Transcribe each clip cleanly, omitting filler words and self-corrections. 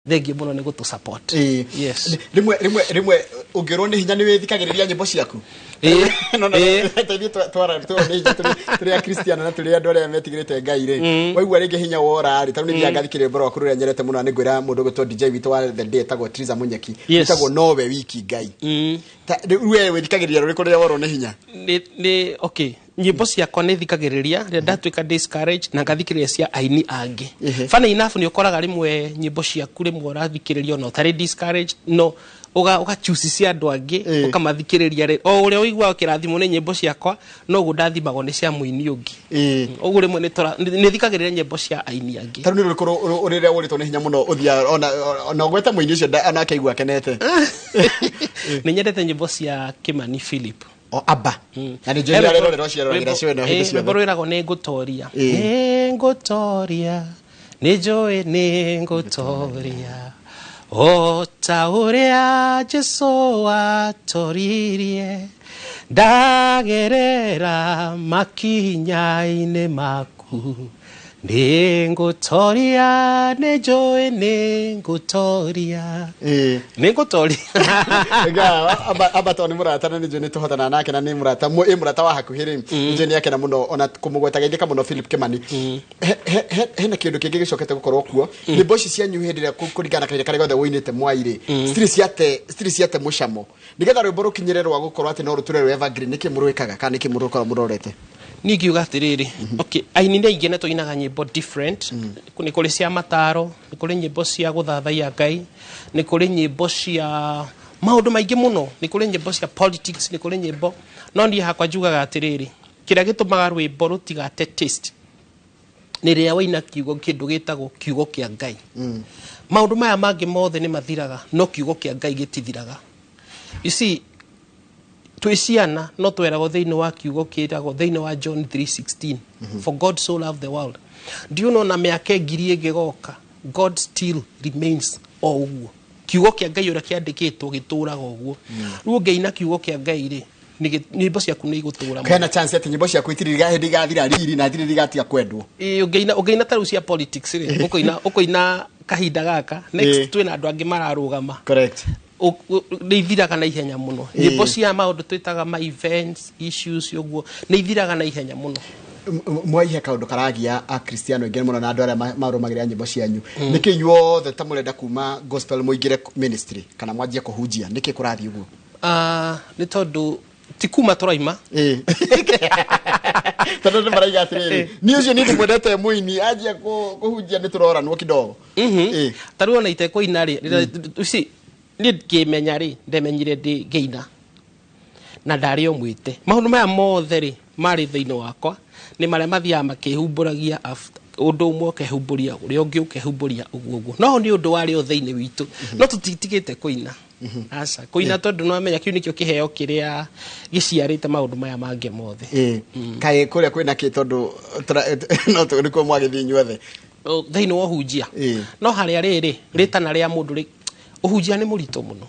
Thengiũ mũno nĩ gũtũ support. Yes. Rĩmwe ũngĩrwo nĩ hinya nĩ wĩthikagĩrĩria nyĩmbo ciaku? Ĩĩ. No, Ĩĩ. ta ithuĩ twerwo nĩ hinya tũrĩ akristiano na tũrĩ andũ arĩa metigĩrĩte Ngai rĩ, waigua rĩngĩ hinya wora rĩ, tarĩu nĩ thiaga ngathikĩrĩria rwĩmbo rwaku rũrĩa nyendete mũno, na nĩ ngwĩra mũndũ ũgwĩtwo DJ witũ wa The Day etagwo Triza Munyeki, wĩtagwo Nowe Wiki Ngai. Rĩu we wĩthikagĩrĩria rũrĩkũ rĩrĩa worwo nĩ hinya? Nĩ okay, nyĩmbo ciakwa nĩ thikagĩrĩria rĩrĩa ndatuĩka discouraged na ngathikĩrĩria cia aini angĩ. Funny enough, nĩ ũkoraga rĩmwe nyĩmbo ciaku rĩmwe ũrathikĩrĩria ona ũtarĩ discouraged, no ũga choose cia andũ angĩ, ũkamathikĩrĩria rĩ o ũrĩa ũiguaga kĩrathimo nĩ nyĩmbo ciakwa, noguo ndathimagwo nĩ cia mũini ũngĩ. Ũguo rĩmwe nĩ thikagĩrĩria nyĩmbo cia aini angĩ. Tarĩu nĩ rũrĩkũ rĩrĩa ũrĩtwo nĩ hinya mũno ũthiaga ona ũgwete mũini ũcio onake aigua akenete? Nĩ nyendete nyĩmbo cia Kimani Philip. O aba na nĩ njũĩ arerorera ũciaroragĩra cio ĩno hĩndĩ Rwĩmbo ciothe. rwĩragwo "Nĩ ngũtoria, nĩ ngũtoria, nĩ njũĩ nĩ ngũtoria, o ta ũrĩa Jesu atoririe, ndagerera makinya-inĩ maku, nĩ ngũtoria, nĩ njũĩ nĩ ngũtoria, nĩ ngũtoria." Aba tondũ nĩ mũrata na nĩ njũĩ nĩ tũhotanaga nake na nĩ mũrata ĩ mũrata wa hakuhĩ rĩ, nĩ njũĩ nĩ akena mũno ona kũmũgweta geithĩka mũno Philip Kimani. Hena kĩndũ kĩngĩ gĩcokete gũkorwo kuo, nyĩmbo ici cianyu hĩndĩ ĩrĩa kũringana na kahinda karĩa gothe ũinĩte mwai rĩ, citirĩ ciate mũcamo. Nĩgetha rwĩmbo rũkinyĩre rwa gũkorwo atĩ no rũtũre rwĩ evergreen, nĩkĩ mũrwĩkaga kana nĩkĩ mũrũkorwo mũrorete? Niĩ ngiuga atĩrĩrĩ, okay, aini nĩ aingĩ na tũinaga nyĩmbo different. Nĩ kũrĩ cia mataro, nĩ kũrĩ nyĩmbo cia gũthathaiya Ngai, nĩ kũrĩ nyĩmbo cia maũndũ maingĩ mũno, nĩ kũrĩ nyĩmbo cia politics, nĩ kũrĩ nyĩmbo, no niĩ hakwa njugaga atĩrĩrĩ, kĩrĩa gĩtũmaga rwĩmbo rũtigate taste nĩ rĩrĩa waina kiugo, kĩndũ gĩtagwo kiugo kĩa Ngai. Maũndũ maya mangĩ mothe nĩ mathiraga, no kiugo kĩa Ngai gĩtithiraga. You see, twĩ ciana no tweragwo thĩinĩ wa kiugo kĩragwo thĩinĩ wa John 3:16, "For God so loved the world." Do you know na mĩaka 1000 ĩngĩgoka, God still remains o ũguo? Kiugo kĩa Ngai ũrĩa kĩandĩkĩtwo gĩtũraga ũguo. Rĩu ũngĩina kiugo kĩa Ngai rĩ, nyĩmbo ciaku nĩ igũtũra mũno. Hena chance atĩ nyĩmbo ciaku itirĩ hĩndĩ igathira riri na itirĩ igatiga kwendwo? Ĩĩ, ũngĩina ta rĩu cia politics rĩ, ũkũina kahinda gaka next, twĩna andũ angĩ mararũgama. Nĩ ithiraga na ihenya mũno. Nyĩmbo cia maũndũ twĩtaga ma events, issues ũguo, nĩ ithiraga na ihenya mũno. Mwaihe kaũndũ karagia akristiano aingĩ mũno na andũ arĩa marũmagĩrĩra nyĩmbo cianyu, nĩkĩ inyuothe ta mũrenda kuma gospel mũingĩre ministry kana mwanjie kũhunjia? Nĩkĩ kũrathiĩ ũguo? Ah, nĩ tondũ ti kuma tũraima. Tondũ nĩ maraiga atĩrĩrĩ, niĩ ũcio niĩ ndĩmwendete mũini anjia kũhunjia nĩ tũroranwo kidogo. Ta rĩu ona itekũina rĩ, you see, niĩ ngĩmenya rĩ, ndemenyire ndĩ ngĩina na ndarĩ o mwĩte. Maũndũ maya mothe rĩ marĩ thĩinĩ wakwa nĩ marĩa mathiaga makĩhumbũragia ũndũ ũmwe ũkehumbũria ũrĩa ũngĩ, ũkehumbũria ũguo ũguo, no nĩ ũndũ warĩ o thĩinĩ witũ, no tũtitigĩte kũina, aca kũina, tondũ nĩwamenya kĩu nĩkĩo kĩheo kĩrĩa gĩciarĩte maũndũ maya mangĩ mothe. Kaĩ kũrĩa kwĩna kĩ? Tondũ no nĩkuo mwagĩthiĩ inyuothe. Thĩinĩ wa ũhunjia. No harĩa rĩrĩ rĩtana rĩa mũndũ rĩ, ũhunjia nĩ mũritũ mũno.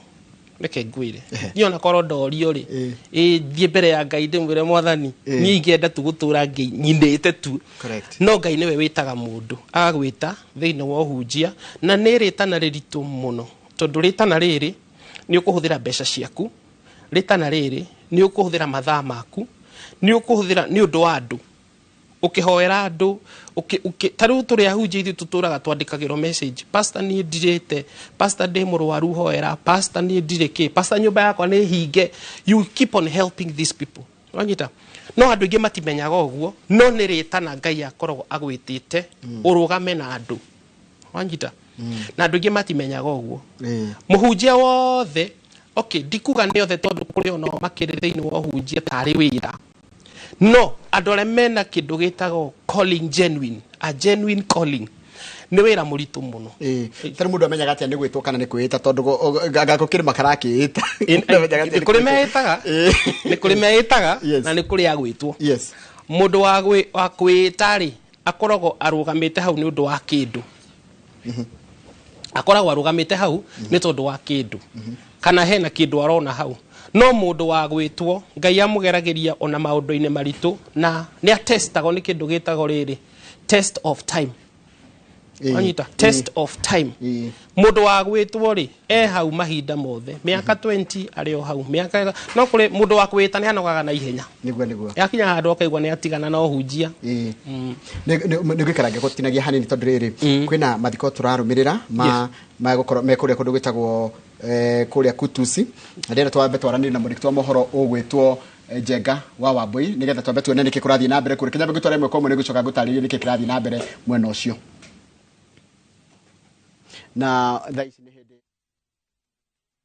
Reke ngwĩre, niĩ ona korwo ndorio rĩ, ĩ thiĩ mbere ya Ngai ndĩmwĩre, "Mwathani, niĩ ingĩenda tu gũtũra nyinĩte tu." No Ngai nĩwe wĩtaga mũndũ, agagwĩta thĩinĩ wa ũhunjia, na nĩ rĩtana rĩritũ mũno, tondũ rĩtana rĩrĩ nĩ ũkũhũthĩra mbeca ciaku, rĩtana rĩrĩ nĩ ũkũhũthĩra mathaa maku, nĩ ũkũhũthĩra nĩ ũndũ wa andũ, ũkĩhoera andũ, ta rĩu tũrĩ ahunjia ithuĩ tũtũraga twandĩkagĩrwo message, "Pastor, niĩ ndirĩte, pastor, ndĩ mũrwaru, hoera, pastor, niĩ ndirĩ kĩ, pastor, nyũmba yakwa nĩ hinge." You keep on helping these people, wanyita? No andũ aingĩ matimenyaga ũguo, no nĩ rĩtana Ngai akoragwo agwĩtĩte ũrũgame na andũ, wanyita? Na andũ aingĩ matimenyaga ũguo. Mũhunjia wothe, okay, ndikuga nĩ othe, tondũ kũrĩ ona makĩrĩ thĩinĩ wa ũhunjia tarĩ wĩra, no andũ arĩa mena kĩndũ gĩtagwo calling genuine, a genuine calling, nĩ wĩra mũritũ mũno. Tarĩ mũndũ amenyaga atĩa nĩ gwĩtwo kana nĩ kwĩĩta? Tondũ anga gũkĩrĩ makarakĩĩta. Mũndũ amenyaga atĩa Nĩ kũrĩ gwĩtwo? meĩtaga, nĩ kũrĩ meĩtaga, na nĩ kũrĩ agwĩtwo. Mũndũ wa kwĩĩta rĩ, akoragwo arũgamĩte hau nĩ ũndũ wa kĩndũ, akoragwo arũgamĩte hau nĩ tondũ wa kĩndũ kana hena kĩndũ arona hau. No mũndũ wa gwĩtwo, Ngai amũgeragĩria ona maũndũ-inĩ maritũ, na nĩ atestagwo nĩ kĩndũ gĩtagwo rĩrĩ test of time. Wanyita test of time. Mundu wa gwitwo ri e hau mahinda mothe miaka 20 ari o hau miaka no kuri mundu wa kwita ni anogaga na ihenya niguo yakinya handu akaigua ni atigana na uhunjia. Ni gwikara ngĩgũtinagia hanini tondũ rĩrĩ kwĩna mathiko tũrarũmĩrĩra ma magũkorwo me kũrĩa kũndũ gwĩtagwo kũrĩa Kutusi na ndĩrenda twambe twaranĩrie na mũrĩki wa mohoro ũgwĩtwo Njenga wa Wambui nĩgetha twambe tuone nĩkĩ kũrathiĩ na mbere kũrĩa. Kĩnyambe ngũtware ĩmwe kwa ĩmwe nĩngũcoka ngũtarĩrie nĩkĩ kĩrathiĩ na mbere mwena ũcio. Na thaa ici nĩ hĩndĩ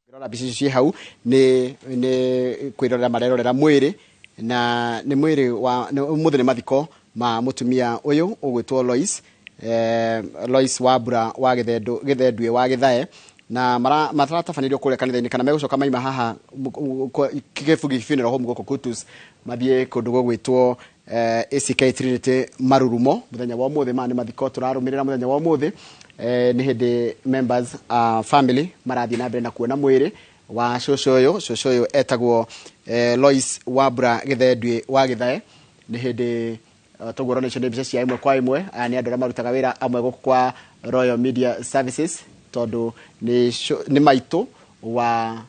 ngĩrora mbica icio ciĩ hau nĩ kwĩrorera marerorera mwĩrĩ na nĩ mwĩrĩ wa ũmũthĩ nĩ mathiko ma mũtumia ũyũ ũgwĩtwo Lois Lois Wambura wa Gĩthendue wa Gĩthae na maratabanĩrio kũrĩa kanitha-inĩ kana megũcoka maima haha Kĩbugi Funeral Home gũkũ Kutus mathiĩ kũndũ gũgwĩtwo ACK Trinity Marurumo mũthenya wa ũmũthĩ. Maya nĩ mathiko tũrarũmĩrĩra mũthenya wa ũmũthĩ. Nĩ hĩndĩ members family marathiĩ na mbere na kuona mwĩrĩ wa cũcũ ũyũ. Cũcũ ũyũ etagwo Lois Wambura Gĩthendue wa Gĩthae. Nĩ hĩndĩ toguo ũrona icio nĩ mbica cia ĩmwe kwa ĩmwe. Aya nĩ andũ arĩa marutaga wĩra amwe gũkũ kwa Royal Media Services tondũ nĩ maitũ wa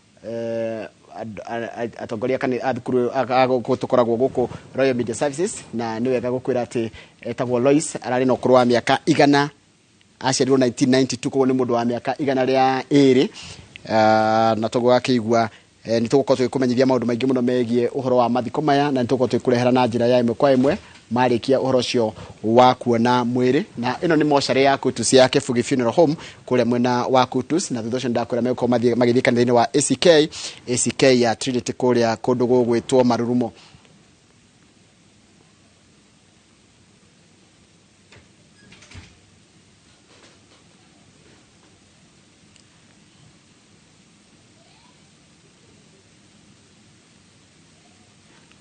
atongoria a thukuru tũkoragwo gũkũ Royal Media Services na nĩ wega gũkwĩra atĩ etagwo Lois ararĩ na ũkũrũ wa mĩaka 100 aciarirwo 1992 koguo nĩ mũndũ wa mĩaka 102 na toguo akĩigua nĩ tũgũkorwo tũgĩkũmenyithia maũndũ maingĩ mũno megiĩ ũhoro wa mathiko maya na nĩ tũgũkorwo tũgĩkũrehera na njĩra ya ĩmwe kwa ĩmwe marĩkia ũhoro ũcio wa kuona mwĩrĩ. Na ĩno nĩ mocarĩ ya Kutus ya Kĩbugi Funeral Home kũrĩa mwena wa Kutus na thutha ũcio nĩndakwĩra megũkorwo magĩthiĩ kanitha-inĩ wa ACK ya Trinity kũrĩa kũndũ gũgwĩtwo Marurumo.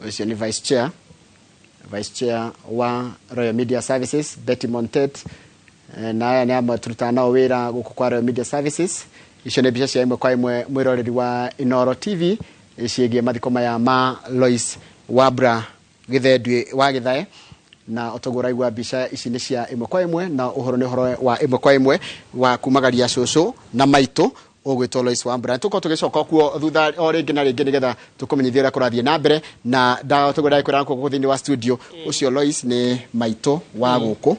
Ũcio nĩ Vice Chair wa Royal Media Services Betty Montet na aya nĩ amwe tũrutaga nao wĩra gũkũ kwa Royal Media Services. Icio nĩ mbica cia ĩmwe kwa ĩmwe mwĩroreri wa Inooro TV ciĩgiĩ mathiko maya ma Lois Wambura Gĩthendue wa Gĩthae na otoguo ũraigua mbica ici nĩ cia ĩmwe kwa ĩmwe na ũhoro nĩ ũhoro wa ĩmwe kwa ĩmwe wa kumagaria cũcũ na maitũ ũgwĩtwo Lois Wambura. Tũkorwo tũgĩcoka kuo thutha o rĩngĩ na rĩngĩ nĩgetha tũkũmenyithie ũrĩa kũrathiĩ na mbere na toguo ndagĩkwĩra gũkũ thĩinĩ wa studio ũcio Lois nĩ maitũ wa gũkũ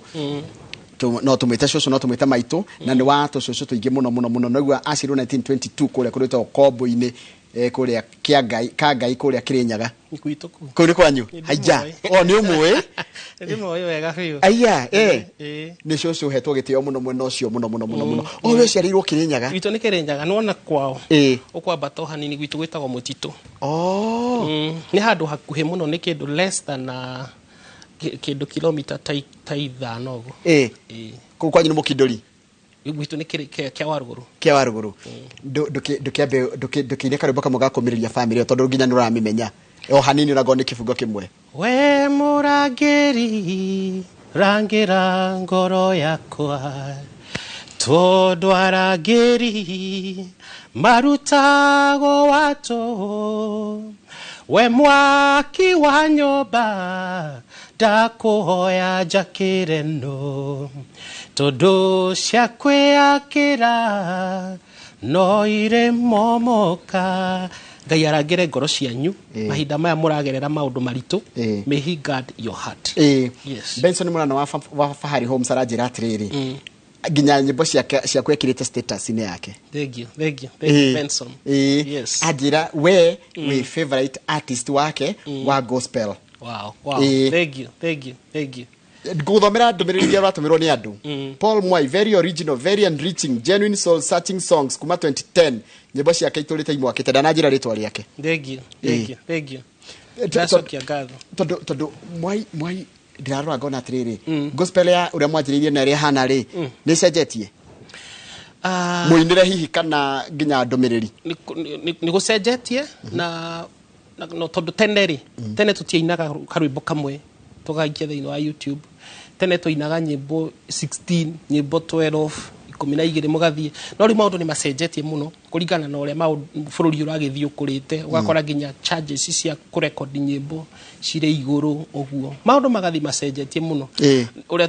no tũmwĩte cũcũ no tũmwĩte maitũ na nĩ wa tũcũcũ tũingĩ mũno mũno mũno. Naigua aciarirwo 1922 kũrĩa kũrĩtagwo Kombo-inĩ kũrĩa Kĩangai kũrĩa Kĩrĩnyaga. Kũu nĩ kwanyu? Haija. O nĩ ũmũĩ? Ndĩmũĩ wega biũ. Aya, nĩ cũcũ ũhetwo gĩtĩo mũno mwena ũcio mũno mũno mũno mũno. O we ũciarĩirwo Kĩrĩnyaga? Gwitũ nĩ Kĩrĩnyaga, nĩwona kwao. Ũkwambata o hanini gwitũ gwĩtagwo Mũtitũ. Nĩ handũ hakuhĩ mũno nĩ kĩndũ less than kĩndũ kilomita ta 5 ũguo. Kũu kwanyu nĩ Mũkindũri? Gwitũ nĩ kĩa Warũgũrũ. Kĩa Warũgũrũ. Ndũkĩambe ndũkĩine karwĩmbo kamwe ga kũmĩrĩria bamĩrĩ ĩyo tondũ nginya nĩ ũramĩmenya. O hanini ona ngorwo nĩ kĩbungo kĩmwe. We mũrangĩri rangĩra ngoro yakwa tondũ arangĩri marutagwo wa tũhũ we mwaki wa nyũmba ndakũhoya njakĩre nũ tondũ cia kwĩakĩra no irĩ momoka. Ngai arangĩre ngoro cianyu mahinda maya mũragerera maũndũ maritũ. May he guard your heart. Yes. Benson Murano wa Fahari Homes aranjĩra atĩrĩrĩ nginya nyĩmbo ciaku ekĩrĩte status-inĩ yake. Thank you, thank you, thank you Benson. Yes. Anjĩra we wĩ favorite artist wake wa gospel. Wow, wow. Thank you, thank you, thank you. Ngũthomera ndũmĩrĩri iria ũratũmĩrwo nĩ andũ. Paul Mwai, very original, very enriching, genuine soul searching songs kuma 2010. Nyĩmbo ciake itũrĩte imwakĩte ndananjĩra rĩtwa rĩake. Thank you, thank you, thank you. Ndacokia ngatho. Tondũ Mwai ndĩrarora ngona atĩrĩrĩ gospel ya ũrĩa mwanjĩrĩirie na ĩrĩa ĩhana rĩ nĩ ĩcenjetie? Mũinĩre hihi kana nginya ndũmĩrĩri? Nĩ gũcenjetie na tondũ tene rĩ tene tũtiainaga karwĩmbo kamwe tũgaikia thĩinĩ wa YouTube. Tene twainaga nyĩmbo 16 nyĩmbo 12 12 mũgathiĩ. No rĩu maũndũ nĩ macenjetie mũno kũringana na ũrĩa bũrũri ũragĩthiĩ ũkũrĩte, ũgakora nginya charges cia kũrekodi nyĩmbo cirĩ igũrũ ũguo, maũndũ magathiĩ macenjetie mũno. Ũrĩa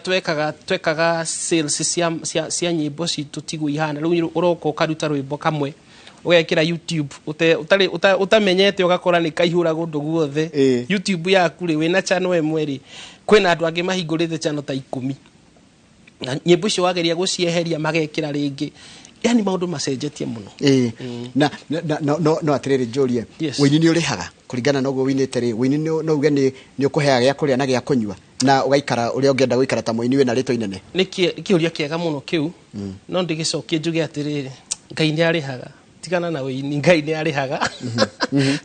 twekaga sales cia nyĩmbo citũ tiguo ihana rĩu. Ũroka ũkaruta rwĩmbo kamwe ũgekĩra YouTube ũtamenyete, ũgakora nĩ kaihũra kũndũ guothe. YouTube yaku rĩ, wĩna channel ĩmwe rĩ, kwĩna andũ angĩ mahingũrĩte channel ta 10, na nyĩmbo icio wageria gũcieheria magekĩra rĩngĩ. Yani maũndũ macenjetie mũno. Ĩĩ. Na no atĩrĩrĩ, njũrie, ũini nĩ ũrĩhaga kũringana na ũguo ũinĩte rĩ? Ũini no uge nĩ ũkũheaga gĩa kũrĩa na gĩa kũnyua na ũgaikara ũrĩa ũngĩenda gũikara ta mũini wĩna rĩtwa inene? Nĩ kĩũria kĩega mũno kĩu, no ndĩgĩcokie njuge atĩrĩrĩ, Ngai nĩ arĩhaga. Tigana na ũini, Ngai nĩ arĩhaga,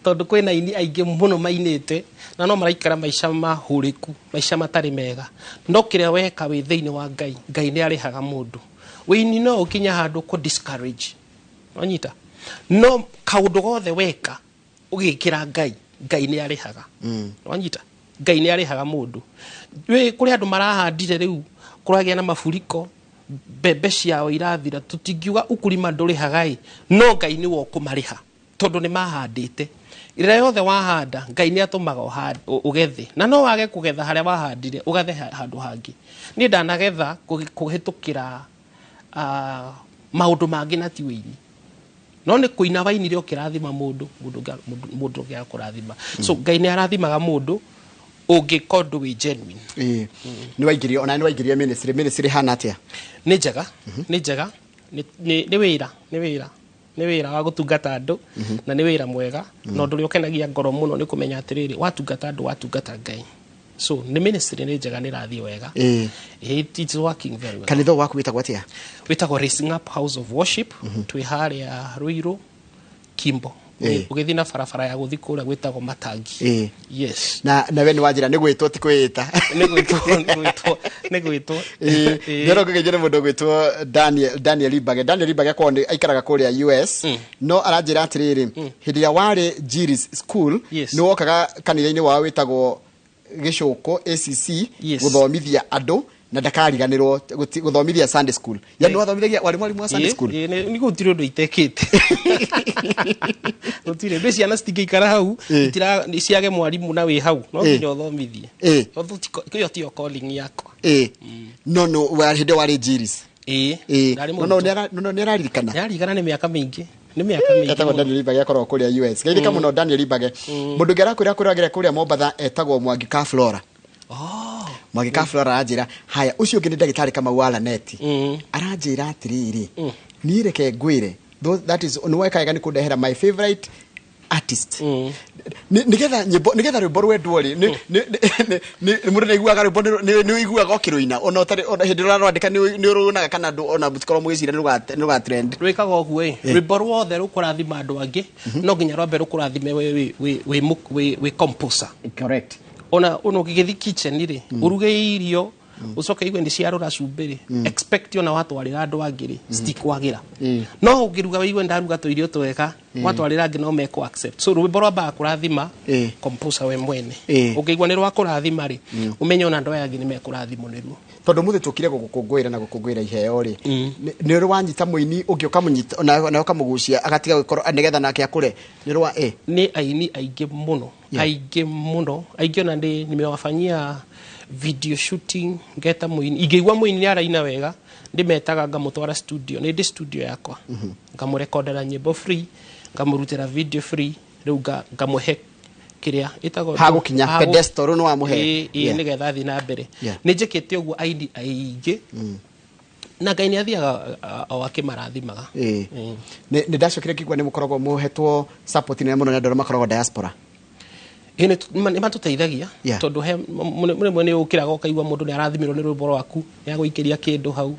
tondũ kwĩna aini aingĩ mũno mainĩte na no maraikara maica mahũrĩku, maica matarĩ mega. No kĩrĩa weka wĩ thĩinĩ wa Ngai, Ngai nĩ arĩhaga mũndũ. Ũini no ũkinye handũ kũ discourage, wanyita, no kaũndũ gothe weka ũgĩkĩra Ngai, Ngai nĩ arĩhaga. Wanyita, Ngai nĩ arĩhaga mũndũ. Wĩ kũrĩ andũ marahandire, rĩu kũragĩa na maburiko, mbembe ciao irathira. Tũtingiuga ukulima ndũrĩhaga ĩ, no Ngai nĩwe ũkũmarĩha tondũ nĩ mahandĩte. Rĩrĩa yothe wahanda, Ngai nĩ atũmaga ũgethe, na no wage kũgetha harĩa wahandire, ũgethe handũ hangĩ. Niĩ ndanagetha kũhĩtũkĩra maũndũ mangĩ na ti ũini, no nĩ kũina wainire ũkĩrathima mũndũ, mũndũ ũngĩ agakũrathima. So Ngai nĩ arathimaga mũndũ ũngĩka ũndũ wĩ genuine. Ĩĩ, nĩ waingĩrio, ona nĩ waingĩrio ministry. Ministry hana atĩa? Nĩ njega, nĩ njega. Nĩ wĩra, nĩ wĩra wa gũtungata andũ, na nĩ wĩra mwega, na ũndũ ũrĩa ũkenagia ngoro mũno nĩ kũmenya atĩrĩrĩ, watungata andũ, watungata Ngai. So nĩ ministry nĩ njega, nĩ ĩrathiĩ wega. It's working very well. Kanitha waku wĩtagwo atĩa? Wĩtagwo Raising Up House of Worship. Twĩ harĩa Ruiru Kimbo, ũgĩthiĩ na barabara ya gũthiĩ kũrĩa gwĩtagwo Matangi. Yes. Na we nĩ wanjĩra nĩ gwĩtwo ti kwĩĩta. Nĩ gwĩtwo, nĩ gwĩtwo, nĩ gwĩtwo. Ndĩrona ngĩgeithio nĩ mũndũ ũgwĩtwo Daniel Ibage. Daniel Ibage kwao nĩ aikaraga kũrĩa US, no aranjĩra atĩrĩrĩ, hĩndĩ ĩrĩa warĩ Jiris School, nĩ wokaga kanitha-inĩ wao wĩtagwo Gĩcũkũ ACC gũthomithia andũ, na ndakariganĩrwo gũthomithia Sunday school. Yani wathomithagia, warĩ mwarimũ wa Sunday school? Nĩ gũtirĩ ũndũ itekĩte, gũtirĩ ndĩ ciana citingĩikara hau ciage mwarimũ, na wĩ hau no nginya ũthomithie. Ĩyo tiyo calling yakwa. Ĩĩ, no hĩndĩ ĩyo warĩ Jiris? Ĩĩ. Ndarĩ mũrutwo. No nĩ araririkana. Nĩ aririkana, nĩ mĩaka mĩingĩ, nĩ mĩaka mĩingĩ Etagwo mũno. Daniel Ibage, akoragwo kũrĩa US. Geithĩka mũno Daniel Ibage. Mũndũ ũngĩ arakwĩra kũrĩa kũrĩa Mombatha etagwo Mwangi ka Flora. Mwangi ka Flora aranjĩra haya. Ũcio ũngĩ nĩ ndagĩtarĩ Kamau wa Laneti. Aranjĩra atĩrĩrĩ, niĩ reke ngwĩre, that is nĩ weka wega nĩ kũndehera my favorite artist. Nĩgetha nyĩmbo, nĩgetha rwĩmbo rwendwo rĩ, mũndũ nĩ aiguaga rwĩmbo, nĩ ũiguaga ũkĩrũina ona ũtarĩ ona hĩndĩ ĩrĩa ũrarwandĩka, nĩ ũrũnaga kana andũ ona mũtikorwo mũgĩciria nĩ rũga trend. Rwĩkaga ũguo ĩ, rwĩmbo ruothe rũkũrathima andũ angĩ no nginya rwambe rũkũrathime we wĩ composer. Correct. Ona ũngĩgĩthiĩ kitchen rĩ, ũruge irio, ũcoke igue nĩ ciarũra cumbĩ rĩ, expect ona watwarĩra andũ angĩ rĩ, citikwagĩra. No ũngĩruga wĩigue ndaruga tũirio twega, watwarĩra angĩ no mekũ accept. So rwĩmbo rwambaga kũrathima composer we mwene. Ũngĩigua nĩ rwakũrathima rĩ, ũmenye ona andũ aya angĩ nĩ mekũrathimwo nĩruo. Tondũ mũthĩ tũkire gũgũkũngũĩra na gũkũngũĩra iheo rĩ, nĩ ũrĩ wanyita mũini ũngĩ ũkamũnyita na ũkamũgucia agatiga gũkorwo nĩgetha nake akũre? Nĩ rwa Nĩ aini aingĩ mũno, aingĩ mũno, aingĩ. Ona ndĩ nimewafanyia video shooting, ngeta mũini, ingĩigua mũini nĩ araina wega, ndĩmetaga ngamũtwara studio, nĩ ndĩ studio yakwa, ngamũrekondera nyĩmbo free, ngamũrutĩra video free, rĩu ngamũhe kĩrĩa ĩtagwo Hagũkinya, pedestal rĩu nĩ wamũhe. Ĩĩ, nĩgetha athiĩ na mbere. Nĩ njĩkĩte ũguo aini aingĩ, na Ngai nĩ athiaga o akĩmarathimaga. Nĩ ndacokire ngĩigua nĩ mũkoragwo mũhetwo support nene mũno nĩ andũ arĩa makoragwo diaspora. Ĩĩ, nĩ matũteithagia, tondũ he rĩmwe nĩ ũkĩraga ũkaigua mũndũ nĩ arathimirwo nĩ rwĩmbo rwaku, nĩ agũikĩria kĩndũ hau.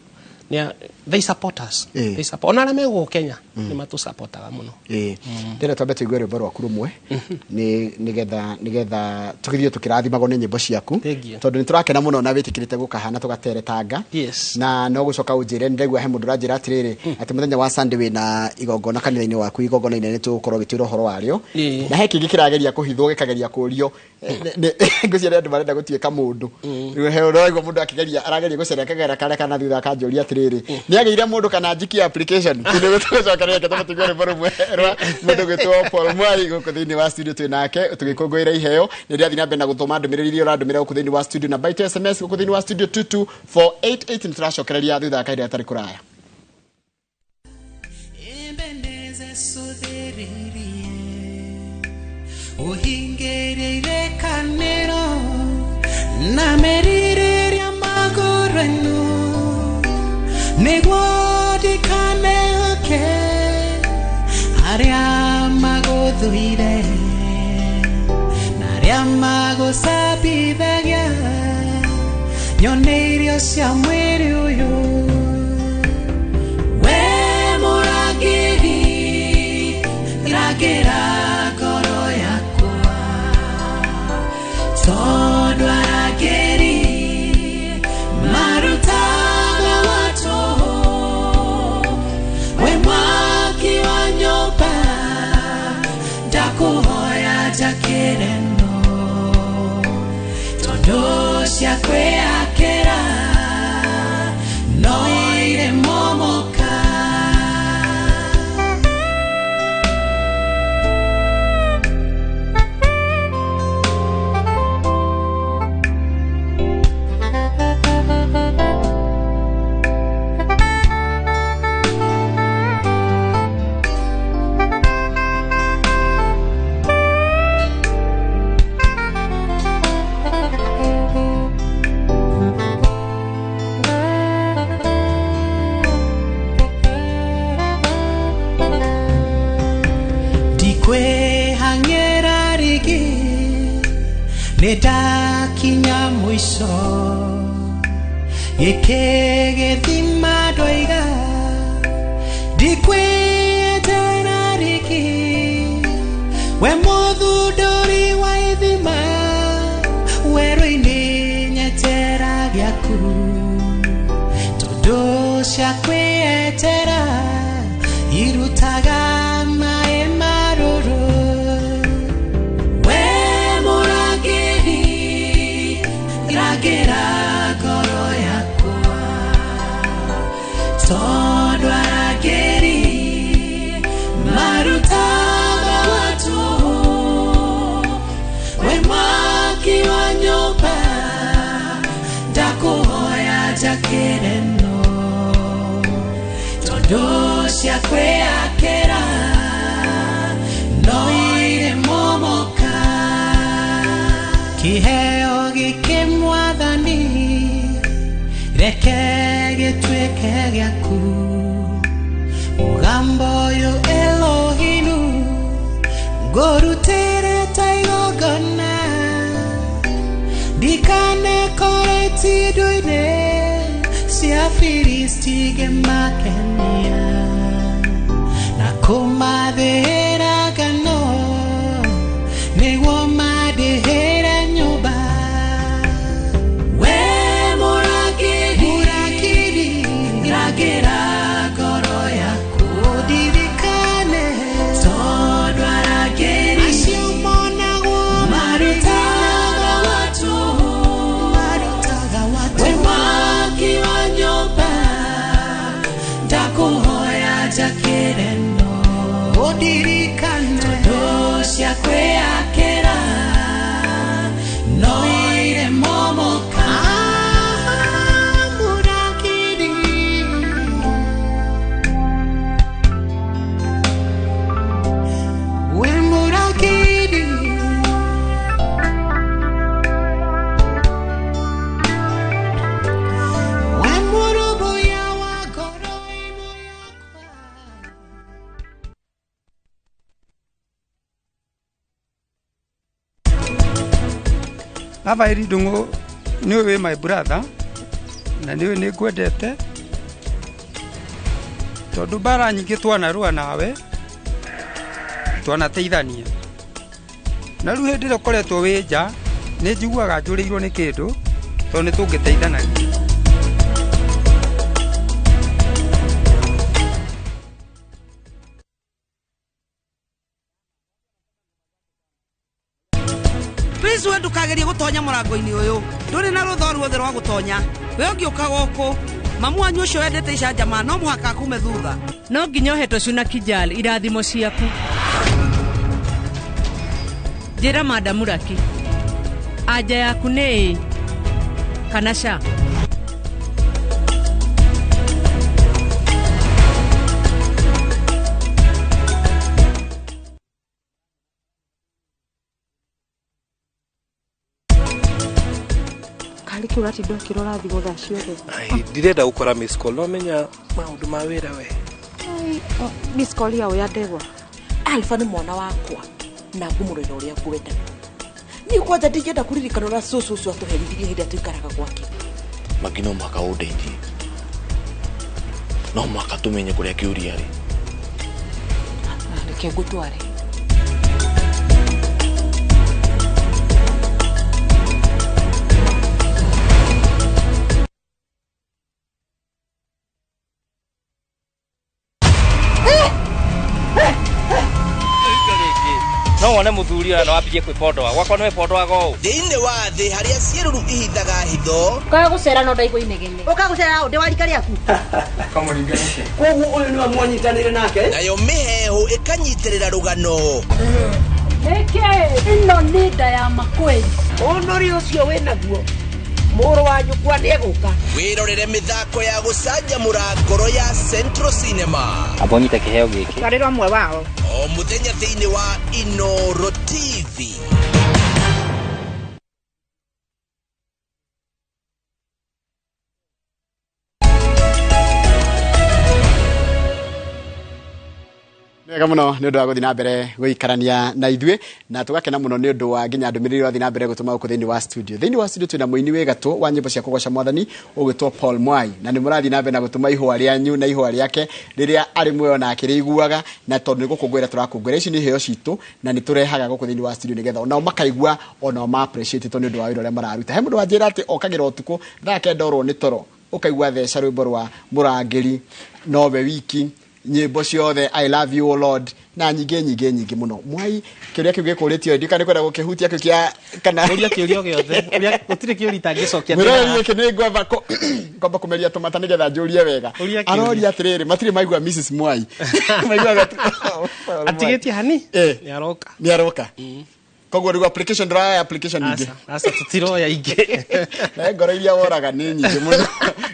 They support us. They support ona arĩa me gũkũ Kenya, nĩ matũsupportaga mũno. Ĩĩ, ndĩrenda twambe tũigue rwĩmbo rwaku rũmwe nĩ nĩgetha tũgĩthiĩ tũkĩrathimagwo nĩ nyĩmbo ciaku. Thank you. Tondũ nĩ tũrakena mũno na wĩtĩkĩrĩte gũka hana tũgateretanga. Na no gũcoka ũnjĩre, nĩ ndaigua he mũndũ ũranjĩra atĩrĩrĩ, atĩ mũthenya wa Sunday wĩna igongona kanitha-inĩ waku, igongona inene, tũgũkorwo gĩtwĩra ũhoro warĩo. Na he kĩngĩ kĩrageria kũhithwo, gĩkageria kũrio. Ngwĩciria andũ marenda gũtuĩka mũndũ. Rĩu he ũraigua mũndũ akĩgeria, arageria gũcerea kagera karĩa kana thutha akanjũria atĩrĩrĩ. atiriri ni ageire mundu kana njiki application nĩ tũgũcokeria reke tũmũtigue rwĩmbo rũmwe rwa mũndũ gwĩtwo Paul Mwai gũkũ thĩinĩ wa studio twĩ nake tũgĩkũngũĩra iheo. Nĩ ndĩrathiĩ na mbere na gũthoma ndũmĩrĩri iria ũrandũmĩra gũkũ thĩinĩ wa studio na baito SMS gũkũ thĩinĩ wa studio 22488. Nĩ tũracokereria thutha wa kahinda gatarĩ kũraya. Uhingerere kanero na merire magoreno negwodi kaneke aria magoduire na aria magosabithagia nyoneirio cia mwiri uyu we murangiri rangĩra ngoro yakwa tondu arangĩri marutaga watu we mwaki wa nyũmba ndakuhoya njakĩre no tondu cia kwĩakĩra no irĩ momoka. Nĩndakinya mũico gĩkĩ gĩthima ndoiga ndikwĩyendera rĩngĩ we mũthundũri wa ithima werũ-inĩ nyetera gĩaku tondũ cia kwĩyetera irutaga maĩ marũrũ. Rangĩra ngoro yakwa tondu arangĩri marutaga watu we mwaki wa nyũmba ndakuhoya njakĩre no tondu cia kwĩakĩra no irĩ momoka. Kĩheo gĩkĩ mwathani reke gĩtuĩke gĩaku mũgambo ũyũ Elohinu ngũrutĩre ta igongona ndikanekore itindu-inĩ cia Filisti ngĩmakenia na kũmathĩĩra ngano nĩguo mandĩhĩre nyũmba. We mũrangĩri rangĩra ngoro yaku ndirikane tondu arangĩri acio monagwo marutaga watu we mwaki wa nyũmba ndakuhoya njakĩre no ndirikane tondu cia kwĩakĩra no irĩ momoka. Mũrangĩri we mũrangĩri we mũrũmbũiya wa ngoro ĩno yakwa. Baba iri ndungu niwe wĩ my brother na niwe nĩ ngwendete tondu mbara nyingĩ twanarũa nawe twanateithania na rĩu hĩndĩ ĩrĩa ũkoretwo wĩ nja nĩ njiguaga njũrĩirwo nĩ kĩndũ tondũ nĩ tũngĩteithanagia. Please we ndukagerie gutonya murango-ini uyu nduri na rutho ruothe rwa gutonya we ungiuka guku Mamu wanyu ũcio wendete icanjama no mũhaka akume thutha. No nginya ũhe tũcuna Kijal irathimo ciaku. Njĩra Madamu Raki, anja yaku nĩ ĩ kana ca? Karĩ kĩ ũratinda ũkĩrora thimũ thaa ciothe? Ndirenda gũkora miss call, no menya maũndũ ma wĩra we. Miss call yao ya ndegwa. Alpha nĩ mwana wakwa na ngũmũrera ũrĩa ngwenda. Niĩ kwanja ndingĩenda kũririkana ũrĩa cũcũ ũcio atũherithirie hĩndĩ ĩrĩa tũikaraga gwake. Magi no mũhaka ũndeithie, no mũhaka tũmenye kũrĩa kĩũria rĩ. Reke ngũtware. No wone muthuri ũyũ no ambie kwĩpondoa gwakwa nĩ wĩpondoaga ũũ. Thĩinĩ wa thĩ harĩa ciĩruru ihithaga hitho. Ũkaga gũcera no ndaigua inegene. Ũkaga gũcera ũndĩ wa rika rĩaku. Koguo ũyũ nĩwe mwanyitanĩire nake. Nayo mĩheehũ ĩkanyitĩrĩra rũgano. Ĩkĩ ĩno nĩ nda ya makweli. Ũnũri ũcio wĩnaguo mũrũ wa nyũkwa nĩegũka. Wĩrorere mĩthako ya gũcanjamũra ngoro ya Central Cinema. Amba ũnyite kĩheo gĩkĩ. Twarĩrwo amwe wao. O mũthenya thĩinĩ wa Inooro TV. Wega muno nĩ ũndũ wa gũthiĩ na mbere gũikarania na ithuĩ na tũgakena mũno nĩ ũndũ wa nginya ndũmĩrĩri ũrathiĩ na mbere gũtũma gũkũ thĩinĩ wa studio. Thĩinĩ wa studio twĩna mũini wĩ gatũ wa nyĩmbo cia kũgoca mwathani ũgwĩtwo Paul Mwai, na nĩ mũrathiĩ na mbere na gũtũma ihũa rĩanyu na ihũa rĩake rĩrĩa arĩ muoyo na akĩrĩiguaga, na tondũ nĩ gũkũngũĩra tũrakũngũĩra. Ici nĩ iheo citũ na nĩ tũrehaga gũkũ thĩinĩ wa studio nĩgetha onao makaigua onao ma appreciate tondũ nĩ ũndũ wa wĩra ũrĩa mararuta. He mũndũ wanjĩra atĩ okagĩra ũtukũ thaa kenda orwo nĩ toro ũkaigua theca rwĩmbo rwa Mũrangĩri nowe wiki, nyĩmbo ciothe I love you O Lord na nyingĩ nyingĩ nyingĩ mũno. Mwai, kĩũria kĩu gĩkũrĩtio ndika nĩ kwenda gũkĩhutia kĩu kĩa kana ũria kĩũria gĩothe, gũtirĩ kĩũria itangĩcokia. Mwĩroreri gĩkĩ nĩ ngwamba kũmeria tũmata nĩgetha njũrie wega. Aroria atĩrĩrĩ, matirĩ maigua Mrs Mwai. Maiguaga atigĩtie hani nĩ aroka. Nĩ aroka. Koguo rĩu application ndũroya application ingĩ. Aca tũtiroya ingĩ. Na ngoro iria woraga nĩ nyingĩ mũno.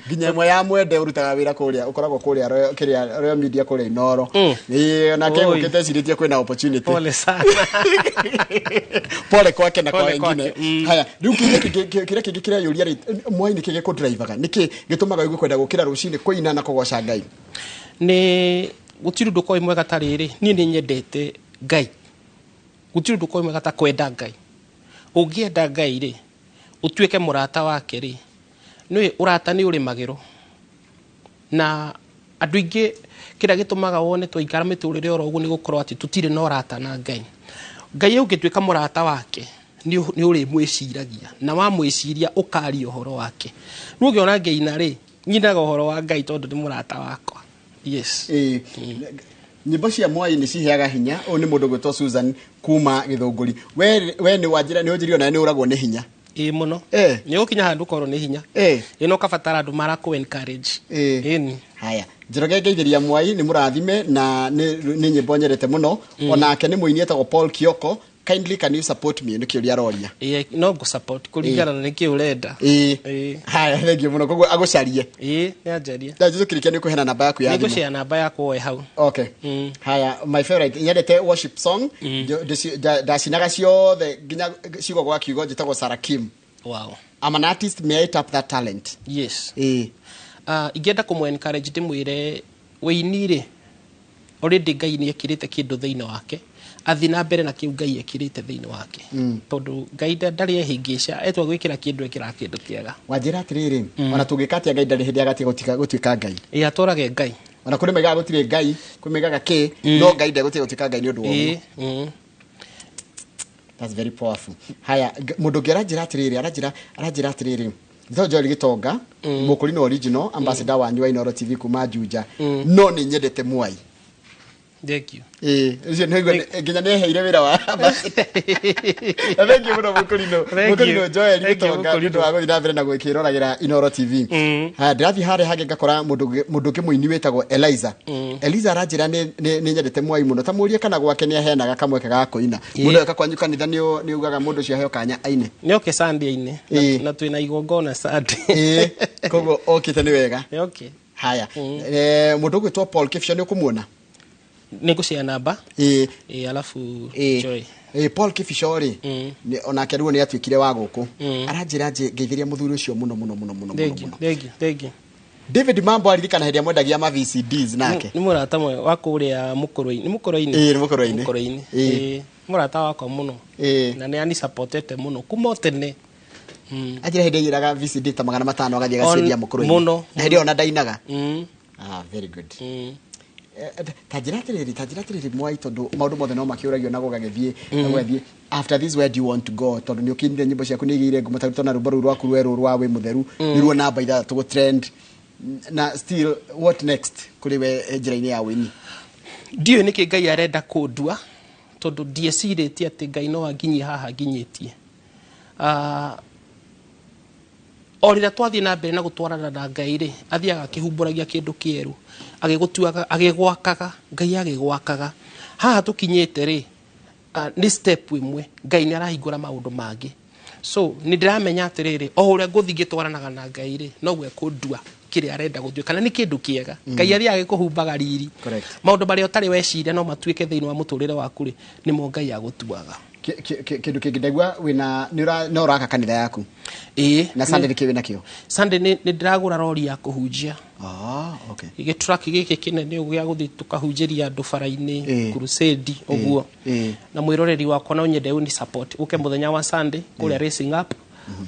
Nginya ĩmwe ya mwende ũrutaga wĩra kũrĩa ũkoragwo kũrĩa kĩrĩa Royal Media kũrĩa Inooro. Ĩĩ onake gũkĩte ecirĩtie kwĩna opportunity. Pole sana. Pole kwake na kwa wengine. Haya, rĩu kĩrĩa kĩngĩ kĩreyũria rĩ, Mwai nĩkĩ gĩkũdrivaga? Nĩkĩ gĩtũmaga ũigue kwenda gũkĩra rũcinĩ kũina na kũgoca Ngai? Nĩ gũtirĩ ũndũ ũkoragwo mwega ta rĩrĩ, niĩ nĩ nyendete Ngai. Gũtirĩ ũndũ ũkoragwo mwega ta kwenda Ngai. Ũngĩenda Ngai rĩ, ũtuĩke mũrata wake rĩ, nĩ ũrata nĩ ũrĩmagĩrwo. Na andũ aingĩ kĩrĩa gĩtũmaga wone twaikara mĩtũrĩre oro ũguo nĩ gũkorwo atĩ tũtirĩ na ũrata na Ngai. Ngai ũngĩtuĩka mũrata wake nĩ ũrĩmwĩciragia, na wamwĩciria ũkaria ũhoro wake. Rĩu ũngĩona ngĩina rĩ, nyinaga ũhoro wa Ngai tondũ nĩ mũrata wakwa. Yes. Nyĩmbo cia Mwai nĩ ciheaga hinya. Ũyũ nĩ mũndũ ũgwĩtwo Susan kuma Gĩthũngũri. We nĩ wanjĩra nĩ ũnjĩrire onawe nĩ ũragwo nĩ hinya. Ĩĩ mũno. Nĩ ũgũkinya handũ ũkorwo nĩ hinya. Ĩ no ũkabatara andũ marakũ encourage. Ĩni. Haya, Njoroge ngeithĩria Mwai nĩ mũrathime na nĩ nyĩmbo nyendete mũno. Onake nĩ mũini etagwo Paul Kioko. Kindly can you support me? Nĩ kĩũria aroria. Ĩĩ no ngũ support kũringana na nĩkĩ ũrenda. Ĩĩ. Haya, thengiũ mũno. Koguo agũcarie. Ĩĩ, nĩ anjarie. Na Jesũ kĩrĩkia nĩ ũkũheana namba yaku ya thimũ. Nĩngũshare namba yakwa woe hau. Okay. Haya, my favorite nyendete worship song. Ndacinaga ciothe nginya ciugo gwa kiugo, njĩtagwo Sarah Kim. Wow. I'm an artist, may I tap that talent? Yes. Ĩĩ. Ingĩenda kũmũ encourage ndĩmwĩre wĩini rĩ, already Ngai nĩ ekĩrĩte kĩndũ thĩinĩ wake. Athi na mbere na kĩu Ngai ekĩrĩte thĩinĩ wake. Tondũ Ngai ndarĩ ehĩngĩca, etwa gwĩkĩra kĩndũ ekĩraga kĩndũ kĩega. Wanjĩra atĩrĩrĩ, ona tũngĩka atĩa Ngai ndarĩ hĩndĩ agatiga gũtuĩka Ngai. Ĩĩ atũrage Ngai. Ona kũrĩ maigaga gũtirĩ Ngai, kũrĩ maigaga kĩ, no Ngai ndegũtiga gũtuĩka Ngai nĩ ũndũ wa ũguo. That's very powerful. Haya, mũndũ ũngĩ aranjĩra atĩrĩrĩ, aranjĩra atĩrĩrĩ, Njĩtagwo Joel Gĩtonga, Mũkũrinũ original, ambassador wanyu wa Inooro TV kuma Juja. No nĩ nyendete Mwai. Thank you. Ũcio nĩ nginya nĩ eheire wĩra wa ambassador. Na thank you mũno Mũkũrinũ. Thank you. Mũkũrinũ Joel Thank you, Gĩtonga nĩ ũndũ wa gũthiĩ na mbere na gwĩkĩroragĩra Inooro TV. Haya, ndĩrathiĩ harĩa hangĩ ngakora mũndũ ũngĩ mũini wĩtagwo Eliza. Eliza aranjĩra nĩ nyendete Mwai mũno. Ta mũrie kana gwake nĩ aheanaga kamweke ga kũina. Mũndũ oka kwanyu kanitha nĩ ugaga mũndũ ũcio aheo kanya aine. Nĩ oke Sunday-inĩ na twĩna igongona Sunday. Koguo okĩte nĩ wega. Nĩ oke. Haya. Mũndũ ũgwĩtwo Paul Kĩbisho nĩ ũkũmuona? Nĩ ngũshare namba. Alafu Joy. Paul Kĩbisho rĩ, onake rĩu nĩ atuĩkire wa gũkũ. Aranjĩra ngeithĩria mũthuri ũcio mũno mũno mũno mũno. Thank you, thank you, thank you. David Mambo aririkana hĩndĩ ĩrĩa mwendagia ma VCDs nake. Nĩ mũrata mwega wa kũrĩa Mũkũrwe-inĩ. Nĩ Mũkũrwe-inĩ? Ĩĩ, nĩ Mũkũrwe-inĩ. Mũkũrwe-inĩ. Mũrata wakwa mũno. Na nĩ anisupportete mũno kuma o tene. Anjĩra hĩndĩ aiyĩraga VCD ta 500 agathiĩ agaciendia Mũkũrwe-inĩ. Mũno. Na hĩndĩ ĩyo ona ndainaga. Very good. Ta njĩra atĩrĩrĩ Mwai, tondũ maũndũ mothe no makĩũragio na gũgagĩthiĩ na gũgathiĩ. After this, where do you want to go? Tondũ nĩ ũkĩinire nyĩmbo ciaku nĩ igĩire ngumo, ta tona rwĩmbo rũu rwaku rwerũ rwa wĩ mũtheru nĩruo namba 6 gũ-trend, na still what next kũrĩ we njĩra-inĩ ya ũini? Ndiũĩ nĩkĩ Ngai arenda kũndua, tondũ ndiecirĩtie atĩ Ngai no anginyie haha nginyĩtie. O rĩrĩa twathiĩ na mbere na gũtwarana na Ngai rĩ, athiaga akĩhumbũragia kĩndũ kĩerũ, agĩgũtuaga, agĩgwakaga, Ngai agĩgwakaga. Haha tũkinyĩte rĩ, nĩ step ĩmwe, Ngai nĩ arahingũra maũndũ mangĩ. So nĩ ndĩramenya atĩrĩrĩ, o ũrĩa ngũthiĩ ngĩtwaranaga na Ngai rĩ, noguo ekũndua kĩrĩa arenda gũtuĩka, kana nĩ kĩndũ kĩega. Ngai athiaga agĩkũhumbaga riri. Maũndũ marĩa ũtarĩ weciria no matuĩke thĩinĩ wa mũtũrĩre waku rĩ, nĩmo Ngai agũtuaga. Kĩndũ kĩngĩ ndaigua wĩna no ũraka kanitha yaku. Na Sunday nĩkĩ wĩna kĩo? Sunday nĩ ndĩragũra rori ya kũhunjia. Okay. Gĩtruck gĩkĩ kĩnene ũguo gĩa gũthiĩ tũkahunjĩria andũ bara-inĩ, crusade ũguo. Na mwĩroreri wakwa no nyende ũni support ũke mũthenya wa Sunday kũrĩa Racing Up,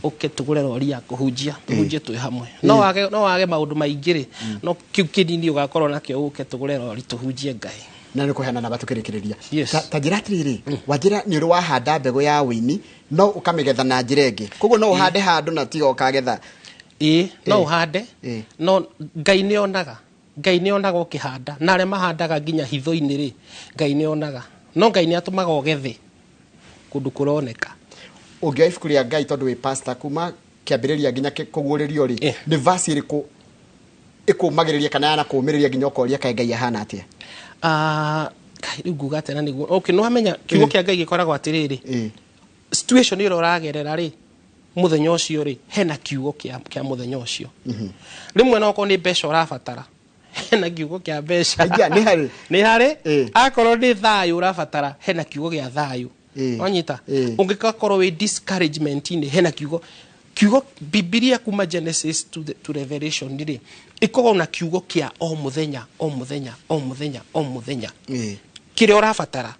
ũke tũgũre rori ya kũhunjia, tũhunjie twĩ hamwe. No wage maũndũ maingĩ rĩ, no kĩu kĩnini ũgakorwo nakĩo ũke tũgũre rori tũhunjie Ngai. Na nĩ kũheana namba tũkĩrĩkĩrĩria. Ta njĩra atĩrĩrĩ, wanjĩra nĩ ũrĩ wahanda mbegũ ya ũini no ũkamĩgetha na njĩra ĩngĩ. Koguo no ũhande handũ na tiga ũkagetha. No ũhande, no Ngai nĩ onaga. Ngai nĩ onaga ũkĩhanda. Na arĩa mahandaga nginya hitho-inĩ rĩ, Ngai nĩ onaga. No Ngai nĩ atũmaga ũgethe kũndũ kũroneka. Ũngĩoya ibuku rĩa Ngai tondũ wĩ pastor kuma kĩambĩrĩria nginya kũguũrĩrio rĩ, nĩ verse ĩrĩkũ ĩkũmagĩrĩria kana yanakũũmĩrĩria nginya ũkoria kaĩ Ngai ahana atĩa? Rĩu nguga atĩa na nĩguo. Okay, nĩ wamenya kiugo kĩa Ngai gĩkoragwo atĩrĩrĩ, situation ĩrĩa ũragerera rĩ, mũthenya ũcio rĩ, hena kiugo kĩa mũthenya ũcio. Rĩmwe no okorwo nĩ mbeca ũrabatara, hena kiugo kĩa mbeca. Nĩ harĩ. Nĩ harĩ. Akorwo nĩ thayũ ũrabatara, hena kiugo gĩa thayũ. Wanyita? Ũngĩgakorwo wĩ discouragement-inĩ, hena kiugo. Kiugo Bibilia kuma Genesis to Revelation rĩ, ĩkoragwo na kiugo kĩa o mũthenya, o mũthenya, o mũthenya, o mũthenya. Kĩrĩa ũrabatara.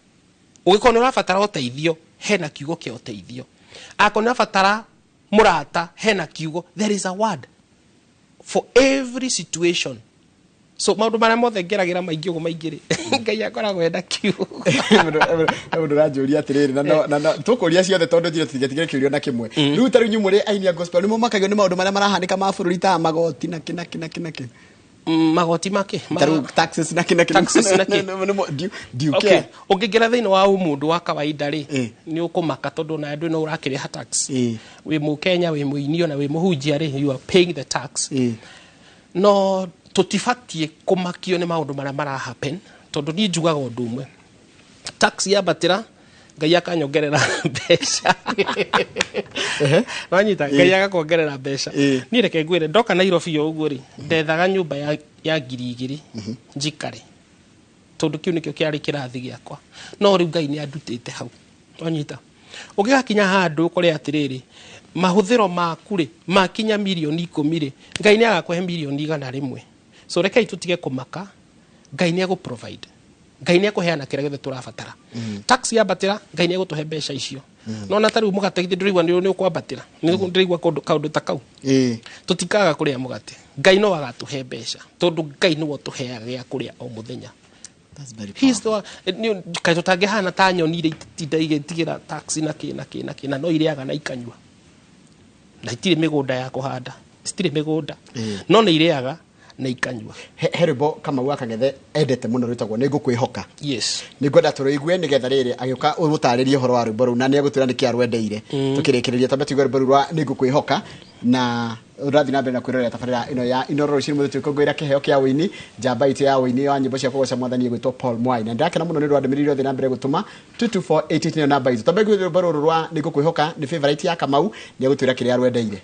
Ũngĩkorwo nĩ ũrabatara ũteithio, hena kiugo kĩa ũteithio. Akorwo nĩ ũrabatara mũrata, hena kiugo. There is a word for every situation. So maũndũ marĩa mothe ngeragĩra maingĩ ũguo maingĩ rĩ, Ngai akoragwo ena kiugo. Mũndũ ũranjũria atĩrĩrĩ, na tũkũria ciothe tondũ njĩra tũtigatigĩre kĩũria na kĩmwe. Rĩu ta rĩu inyuĩ mũrĩ aini a gospel, nĩ mũmakagio nĩ maũndũ marĩa marahanĩka ma bũrũri ta magoti na kĩ na kĩ na kĩ na kĩ? Magoti make? Ta rĩu taxes na kĩ na kĩ. Taxes na kĩ. Do you care? Ũngĩingĩra thĩinĩ wa ũmũndũ wa kawaida rĩ, nĩ ũkũmaka tondũ ona andũ no ũrakĩrĩha tax. Wĩ mũkenya, wĩ mũini ona wĩ mũhunjia rĩ, you are paying the tax. No tũtibatiĩ kũmakio nĩ maũndũ marĩa mara happen, tondũ niĩ njugaga ũndũ ũmwe. Tax yambatĩra, Ngai akanyongerera mbeca. Wanyita? Ngai agakuongerera mbeca. Niĩ reke ngwĩre, ndoka Nairobi o ũguo rĩ, ndethaga nyũmba ya 2,000 njikare. Tondũ kĩu nĩkĩo kĩarĩ kĩrathi gĩakwa. No rĩu Ngai nĩ andutĩte hau. Wanyita? Ũngĩgakinya handũ ũkore atĩrĩrĩ, mahũthĩro maku rĩ, makinya mirioni 10 rĩ, Ngai nĩ agakũhe mirioni 100. So rekei tũtige kũmaka, Ngai nĩ egũ-provide. Ngai nĩ ekũheana kĩrĩa gĩothe tũrabatara. Tax yambatĩra, Ngai nĩ egũtũhe mbeca icio. No na ta rĩu mũgate githĩ ndũraigua nĩ ũkwambatĩra? Nĩ ndĩraigua kaũndũ ta kau. Tũtikaga kũrĩa mũgate. Ngai no agatũhe mbeca, tondũ Ngai nĩwe ũtũheaga gĩa kũrĩa o mũthenya. That's very He's the one. Kaĩ tũtangĩhana ta nyoni iria itinda igĩtigĩra tax na kĩ na kĩ na kĩ, na no irĩaga na ikanyua. Na itirĩ mĩgũnda ya kũhanda, citirĩ mĩgũnda. No nĩ irĩaga Na ikanyua. He rwĩmbo Kamau wa Kang'ethe endete mũno rwĩtagwo Nĩ Ngũkwĩhoka. Yes. Nĩ ngwenda tũrũigue nĩgetha rĩrĩ agĩũka ũgũtarĩrie ũhoro wa rwĩmbo rũu na nĩ egũtwĩra nĩkĩ arwendeire. Tũkĩrĩkĩrĩria tambe tũigue rwĩmbo rũu rwa Nĩ Ngũkwĩhoka na ũrathiĩ na mbere na kwĩrorera tabarĩra ĩno ya Inooro rũcinĩ mũthĩ tũgĩkũngũĩra kĩheo kĩa ũini, njamba itũ ya ũini wa nyĩmbo cia kũgoca mwathani ĩgwĩtwo Paul Mwai. Na ndĩrakena mũno nĩ ũndũ wa ndũmĩrĩri ũrathiĩ na mbere gũtũma 22488 nĩyo namba itũ. Tambe igue rwĩmbo rũrũ rwa Nĩ Ngũkwĩhoka nĩ favorite ya Kamau, nĩ egũtwĩra kĩrĩa arwendeire.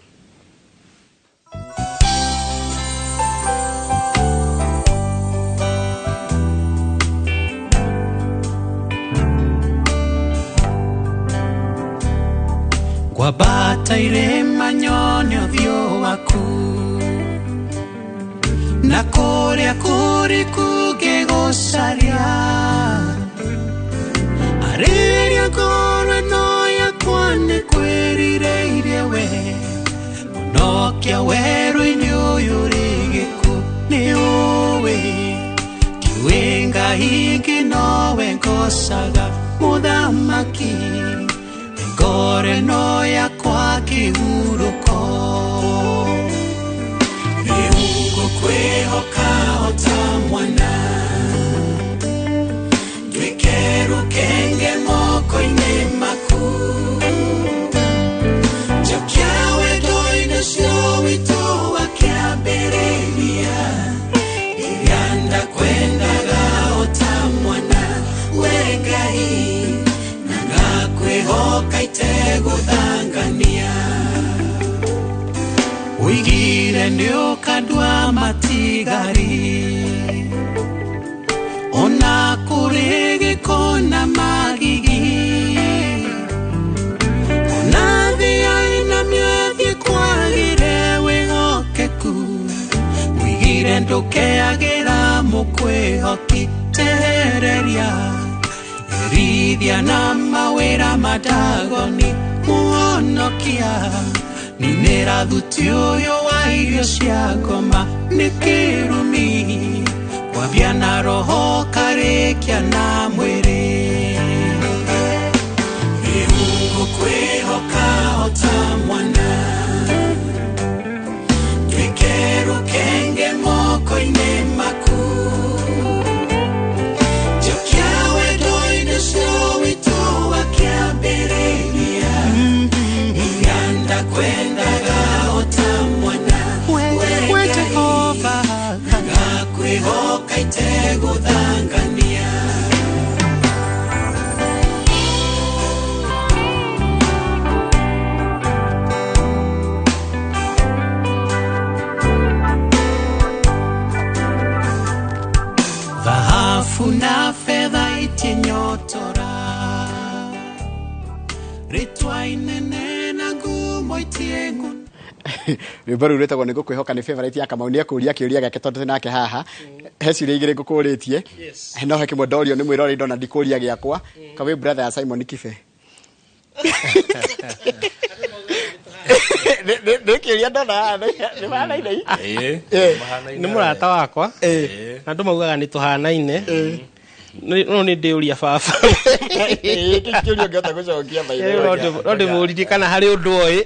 Ngwambata irĩma nyone ũthiũ waku na kũrĩa kũriku ngĩgũcaria arĩria ngoro ĩno yakwa nĩ kwĩrirĩirie we mũnokia werũ-inĩ ũyũ rĩ gĩkuũ nĩ ũĩ ndiũĩ Ngai ingĩ nowe ngocaga mũthamaki ngoro ĩno yakwa kĩhurũko rĩu ngũkwĩhoka o ta mwana nduĩke rũkenge moko-inĩ maku njokia wendo-inĩ ũcio witũ wa kĩambĩrĩria rĩrĩa ndakwendaga o ta mwana we Ngai ngakwĩhoka itegũthangania ũigire nĩ ũkandua matigari ona kũrĩ gĩko na magigi ona thĩ yainamio ĩthiĩ kwagĩre wĩhokeku ũigire ndũkeagĩra mũkwĩhoki tehereria Rithia na mawĩra madagoni muonokia ninĩra thuti ũyũ wa irio cia ngoma nĩ kĩrumi kwambia na roho karĩkia na mwĩrĩ rĩu ngũkwĩhoka o ta mwana nduĩke rũkenge moko-inĩ maku njokia wendo-inĩ ũcio witũ wa kĩambĩrĩria rĩrĩa ndakwendaga o ta mwana we Jehova ngakwĩhoka itegũthangania. Dhahabu na fedha itinyotora rĩtwa inene na ngumo itiengu. Rwĩmbo rũu rwĩtagwo Nĩ Ngũkwĩhoka nĩ favorite ya Kamau. Nĩ ekũria kĩũria gĩake tondũ twĩ nake haha. He ciũria igĩrĩ ngũkũrĩtie. No he kĩmwe ndorio nĩ mwĩroreri ndona ndikũria gĩakwa. Kawĩ brother ya Simon Kibe. Nĩ kĩũria ndona haha nĩ mahanaine. Nĩ mũrata wakwa na andũ maugaga nĩ tũhanaine no nĩ ndĩũria baba. Kĩũria ũngĩhota gũcokia by the way. No ndĩmũririe kana harĩ ũndũ oĩ.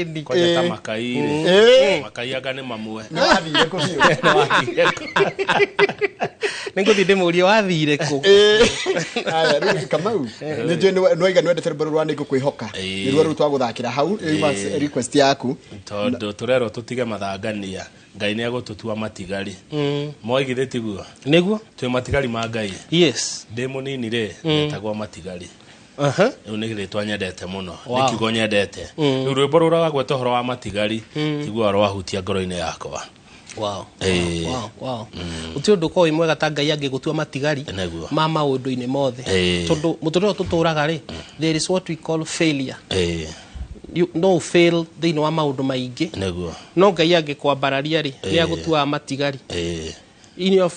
Ĩni. Kwanja ta makai rĩ. Makai anga nĩ mamwe. Nĩ wathire kũ biũ? Nĩ ngũthiĩ ndĩmũrie wathire kũ. Aya rĩu Kamau nĩ njũĩ nĩ waiga nĩ wendete rwĩmbo rũrũ rwa Nĩ Ngũkwĩhoka. Nĩruo rũu twagũthakĩra hau rĩu request yaku. Tondũ tũrerwo tũtige mathangania Ngai nĩ egũtũtua matigari. Moigire tiguo? Nĩguo. Twĩ matigari ma Ngai. Yes. Ndĩ mũnini rĩ ndetagwo matigari. Rĩu nĩ rĩtwa nyendete mũno. Nĩ kiugo nyendete. Rĩu rwĩmbo rũrũ rwagweta ũhoro wa matigari tiguo rwahutia ngoro-inĩ yakwa. Wow. Wow, wow. Gũtirĩ ũndũ ũkoragwo wĩ mwega ta Ngai angĩgũtua matigari ma maũndũ-inĩ mothe. Tondũ mũtũrĩre ũyũ tũtũraga rĩ, there is what we call failure. You no fail thĩinĩ wa maũndũ maingĩ. Nĩguo. No Ngai angĩkwambararia rĩ, nĩ agũtuaga matigari. In your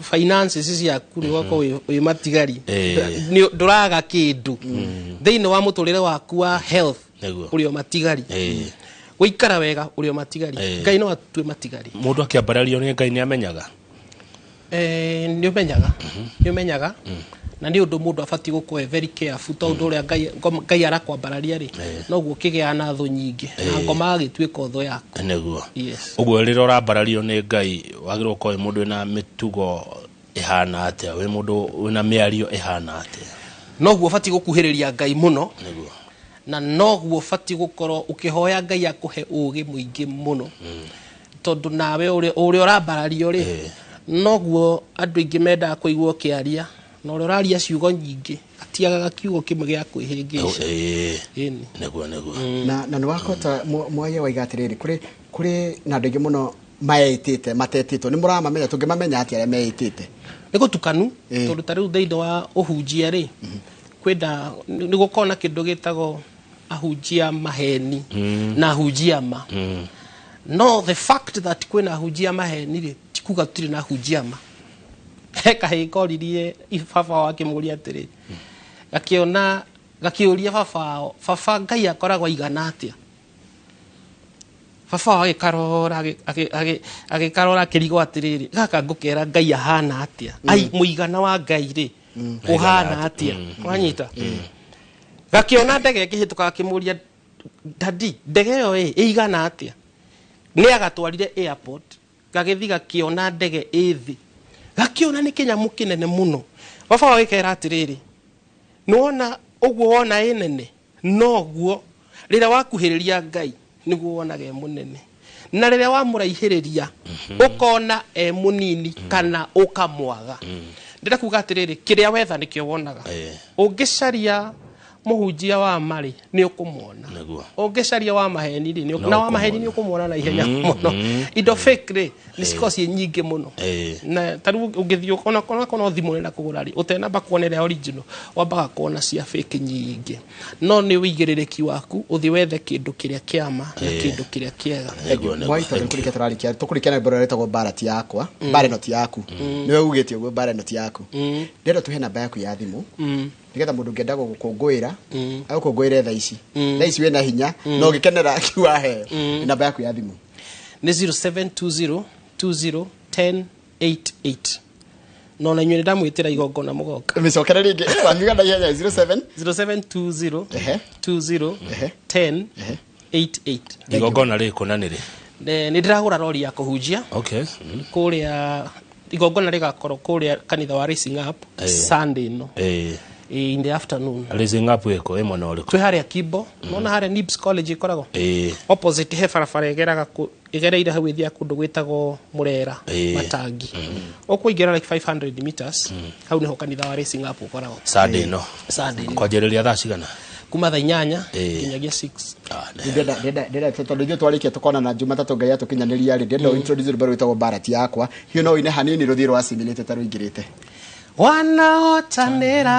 finances ciaku nĩ ũgakorwo wĩ matigari. Ndũraga kĩndũ. Thĩinĩ wa mũtũrĩre waku wa health ũrĩ o matigari. Gũikara wega ũrĩ o matigari. Ngai no atue matigari. Mũndũ akĩambarario nĩ Ngai nĩ amenyaga? Nĩ ũmenyaga. Nĩ ũmenyaga. Na nĩ ũndũ mũndũ abatiĩ gũkorwo very careful tondũ ũrĩa Ngai arakwambararia rĩ, noguo ũkĩgĩaga na thũ nyingĩ na ngoma agĩtuĩka thũ yaku. Nĩguo. Yes. Ũguo rĩrĩa ũrambarario nĩ Ngai wagĩrĩirwo gũkorwo wĩ mũndũ wĩna mĩtugo ĩhana atĩa, wĩ mũndũ wĩna mĩario ĩhana atĩa? Noguo ũbatiĩ gũkuhĩrĩria Ngai mũno. Nĩguo. Na noguo ũbatiĩ gũkorwo ũkĩhoya Ngai akũhe ũũgĩ mũingĩ mũno. Tondũ nawe ũrĩa ũrambarario rĩ, noguo andũ aingĩ mendaga kũigua ũkĩaria, na ũrĩa ũraria ciugo nyingĩ atiagaga kiugo kĩmwe gĩa kwĩhĩngĩca. Ĩni. Nĩguo nĩguo. Na nĩ wakota mwaria waiga atĩrĩrĩ, kũrĩ na andũ aingĩ mũno maetĩte matetĩtwo, nĩ mũramamenya, tũngĩmamenya atĩa arĩa meĩtĩte? Nĩ gũtukanu, tondũ ta rĩu thĩinĩ wa ũhunjia rĩ, kwĩna nĩ gũkorwo na kĩndũ gĩtagwo ahunjia maheni na ahunjia ma. No the fact that kwĩna ahunjia maheni rĩ, ti kuga tũtirĩ na ahunjia ma. He kahĩĩ koririe baba wao akĩmũria atĩrĩ, gakĩona gakĩũria baba wao, baba Ngai akoragwo aigana atĩa? Baba wao agĩkarora agĩkarora akĩrigwo atĩrĩrĩ, gaka ngũkera Ngai ahana atĩa? Ai mũigana wa Ngai rĩ ũhana atĩa? Wanyita? Gakĩona ndege ĩkĩhĩtũka akĩmũria, dadi, ndege ĩyo ĩigana atĩa? Nĩ agatwarire airport, gagĩthiĩ gakĩona ndege ĩ thĩ, gakĩona nĩ kĩnyamũ kĩnene mũno. Baba wao agĩkera atĩrĩrĩ, nĩwona ũguo wona ĩ nene, noguo rĩrĩa wakuhĩrĩria Ngai nĩguo wonaga e mũnene, na rĩrĩa wamũraihĩrĩria ũkona e mũnini kana ũkamwaga. Ndĩrenda kuga atĩrĩrĩ, kĩrĩa wetha nĩkĩo wonaga. Ũngĩcaria mũhunjia wa marĩ nĩ ũkũmuona, ũngĩcaria wa maheni rĩ, na wa maheni nĩ ũkũmuona na ihenya mũno. Indo fake rĩ nĩ cikoragwo ciĩ nyingĩ mũno, na ta rĩu ũngĩthiĩ ona korwo thimũ ũrenda kũgũra rĩ, ũtenamba kuona ĩrĩa original, wambaga kuona cia fake nyingĩ. No nĩ ũigĩrĩrĩki waku ũthiĩ wethe kĩndũ kĩrĩa kĩa ma na kĩndũ kĩrĩa kĩega. Mwai, tondũ kũrĩkia tũrarĩkia, tũkũrĩkia na rwĩmbo rũrĩa rwĩtagwo mbara ti yakwa, mbara ĩno ti yaku. Nĩwe ugĩte ũguo, mbara ĩno ti yaku. Ndĩrenda tũhe namba yaku ya thimũ nĩgetha mũndũ ũngĩenda gũgũkũngũĩra agũkũngũĩre thaa ici. Thaa ici wĩna hinya na ũgĩkenera kiwaheo. Namba yaku ya thimũ nĩ 0720 20 10 88. No na inyuĩ ndamwĩtĩra igongona mũgoka. Mĩcokere rĩngĩ, wamiuga na ihenya. 07 0720 20 10 88. Igongona rĩkũ na nĩ rĩ? Nĩ ndĩragũra rori ya kũhunjia. Okay. Kũrĩa igongona rĩgakorwo kũrĩa kanitha wa Racing Up Sunday no. In the afternoon. Raising Up ĩko ĩ mwena ũrĩkũ? Twĩ harĩa Kimbo, nona harĩa Nibs College ĩkoragwo. Opposite he barabara ĩgeraga ĩgereire hau ĩthiaga kũndũ gwĩtagwo Mũrera, Matangi. Ũkũingĩra like 500 meters, hau nĩho kanitha wa Racing Up ũkoragwo. Sunday no. Sunday. Kwanjĩrĩria thaa cigana? Kuma thaa 8 nginyagia 6. Ndĩrenda tondũ ithuĩ twarĩkia tũkonana Jumatatũ Ngai atũkinyanĩria rĩ, ndĩrenda introduce rwĩmbo rwĩtagwo mbara ti yakwa. Hiyo no ũine hanini rũthiĩ rwa similĩte ta rũingĩrĩte. Wanahotanĩra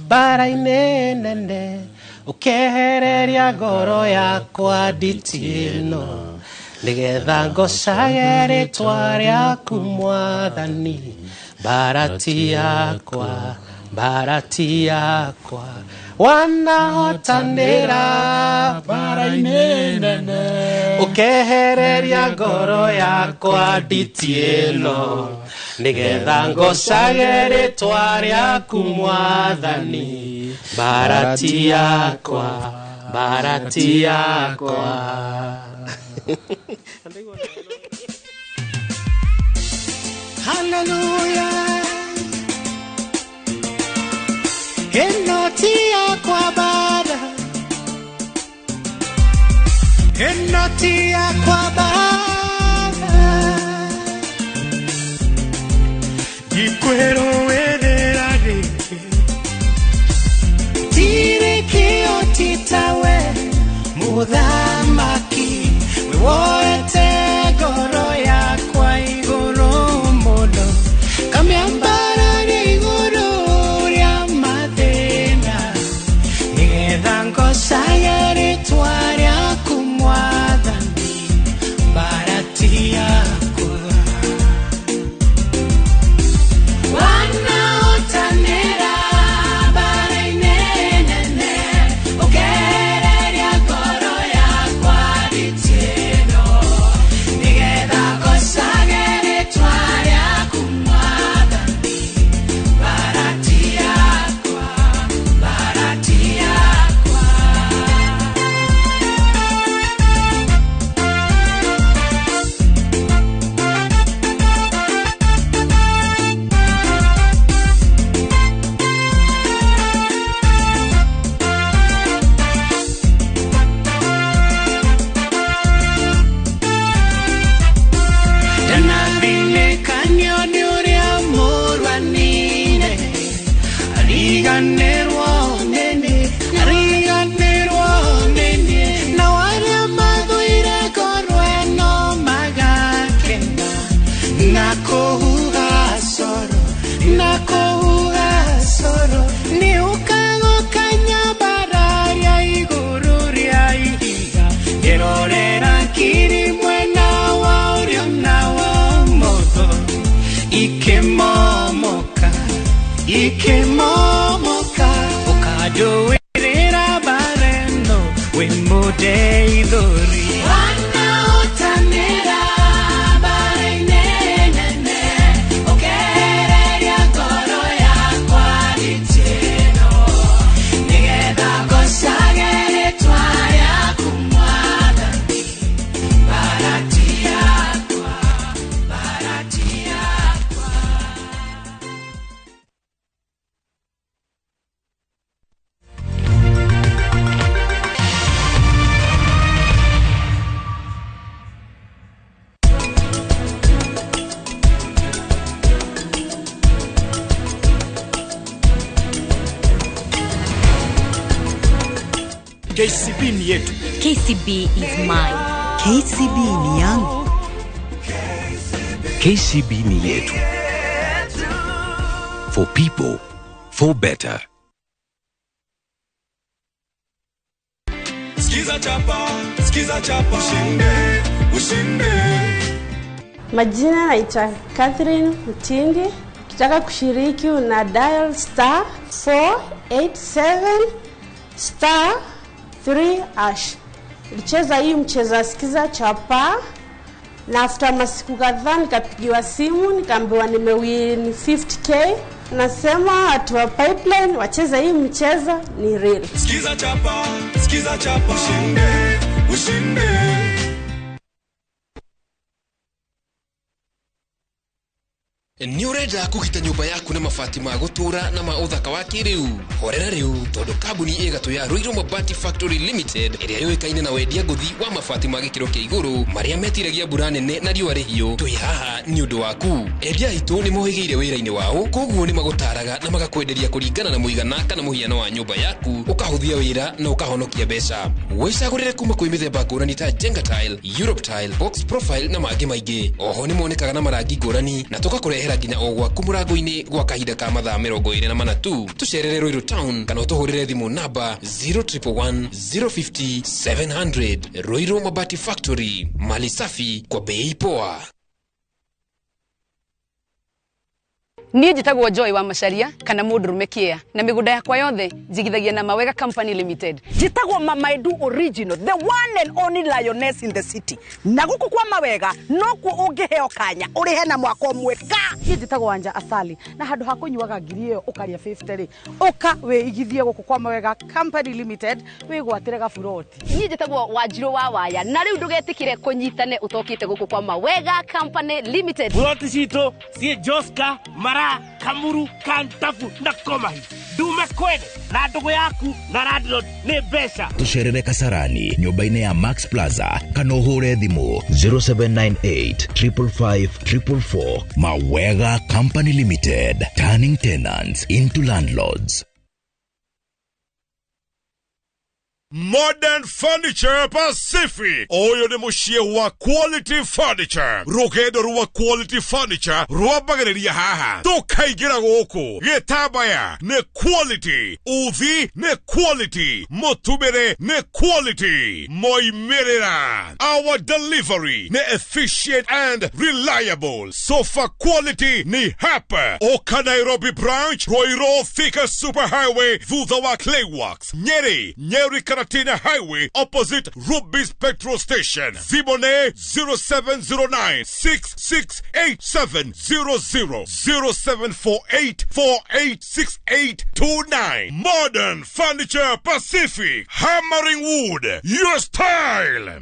mbara-inĩ nene, ũkehereria ngoro yakwa nditi ĩno, nĩgetha ngocage rĩtwa rĩaku Mwathani, mbara ti yakwa, mbara ti yakwa. Wanahotanĩra mbara-inĩ nene, ũkehereria ngoro yakwa nditi ĩno, nĩgetha ngocage rĩtwa rĩaku Mwathani, mbara ti yakwa, mbara ti yakwa. Hallelujah. Ĩno ti yakwa bara, ĩno ti yakwa bara, ndikwĩrũĩrĩra rĩngĩ, ndirĩ kĩo ti tawe mũthamaki, wĩwoete ngoro yakwa igũrũ mũno, kamĩambararia igũrũ rĩa mathĩna, nĩgetha ngocage rĩtwa rĩaku Mwathani, mbara ti yakwa. Riganĩrwo nĩniĩ, riganĩrwo nĩniĩ, na arĩa mathũire ngoro ĩno magakena na kũhuha coro, na kũhuha coro. Nĩ ũkagũkanya mbara igũrũ rĩa ihiga, ngĩrorera ngiri mwena wa ũrĩo na wa ũmotho, ikĩmomoka, ikĩmomoka. Ũkanjũĩrĩra mbara ĩno wĩ mũndeithũri. Wanaũtanĩra mbara-inĩ nene, ũkehereria ngoro yakwa gĩtĩno, nĩgetha ngocage rĩtwa rĩaku Mwathani. Mbara ti yakwa, mbara ti yakwa. KCB ni yetu. KCB is mine. KCB ni yangu. KCB ni yetu. For people, for better. Skiza chapa, skiza chapa, ushinde, ushinde. Majina naitwa Catherine Mtindi. Ukitaka kushiriki una dial star 487 star 3 hash. Nilicheza hii mchezo sikiza chapa, na after masiku kadhaa nikapigiwa simu nikaambiwa nimewin 50k. Nasema watu wa Pipeline wacheza hii mchezo ni real. Skiza chapa, skiza chapa, ushinde, ushinde. Nĩ ũrenda kũgita nyũmba yaku na mabati ma gũtũũra na ma ũthaka wa kĩrĩu? Horera rĩu tondũ kambuni ĩgatũ ya Ruiru Mabati Factory Limited ĩrĩa yũĩkaine na wendia ngũthi wa mabati ma gĩkĩro kĩa igũrũ marĩa metiragia mbura nene na riũa rĩhiũ, twĩ haha nĩ ũndũ waku. Endia aitũ nĩ mohĩgĩire wĩra-inĩ wao, koguo nĩ magũtaraga na magakwenderia kũringana na mũigana kana mũhiano wa nyũmba yaku, ũkahũthia wĩra na ũkahonokia mbeca. Wĩcagũrĩre kuma kwĩ mĩthemba ngũrani ta Jenga Tile, Europe Tile, Box Profile na mangĩ maingĩ. Oho nĩ monekaga na marangi ngũrani na tũgakũrehera nginya o gwaku mũrango-inĩ gwa kahinda ka mathaa 24 tu. Tũcerere Ruiru Town kana ũtũhũrĩre thimũ namba 0111 050 700. Ruiru Mabati Factory, mali safi kwa bei poa. Niĩ njĩtagwo Joy wa Macharia kana mũndũrũme kĩa, na mĩgũnda yakwa yothe njigithagia na Mawega Company Limited. Njĩtagwo Mama Edu Original, the one and only lioness in the city. Na gũkũ kwa Mawega nokuo ũngĩheo kanya ũrĩhe na mwaka ũmwe ka. Niĩ njĩtagwo Anja Asali, na handũ ha kũnyuaga ngiri ĩyo ũkarĩa 50 rĩ, ũka wĩigithie gũkũ kwa Mawega Company Limited wĩgwatĩre gaburoti. Niĩ njĩtagwo Wanjirũ wa Waya, na rĩu ndũgetĩkĩre kũnyitane ũtokĩte gũkũ kwa Mawega Company Limited. Buroti citũ ciĩ Joska, Mara, Kamuru, Kantafu na Komahi. Ndume kwene na ndugu yaku na landlord nĩ mbeca. Tũcerere Kasarani nyũmba-inĩ ya Max Plaza kana ũhũre thimũ 0798 555 444. Mawega Company Limited, turning tenants into landlords. Modern Furniture Pacific. Oyo nĩ mũciĩ wa quality furniture. Rũgendo rwa quality furniture rwambagĩrĩria haha. Tũkaingĩra gũkũ. Gĩtambaya nĩ quality, uthi nĩ quality, mũtumĩre nĩ quality. Moimĩrĩra. Our delivery nĩ efficient and reliable. Sofa quality ni hapa. Oka Nairobi branch, Ruiru Thika Superhighway, thutha wa Clayworks, Nyeri, Nyeri Karatina Highway, opposite Ruby's Petrol Station. Zibone 0709 668700 0748 486829. Modern Furniture Pacific, hammering wood, your style.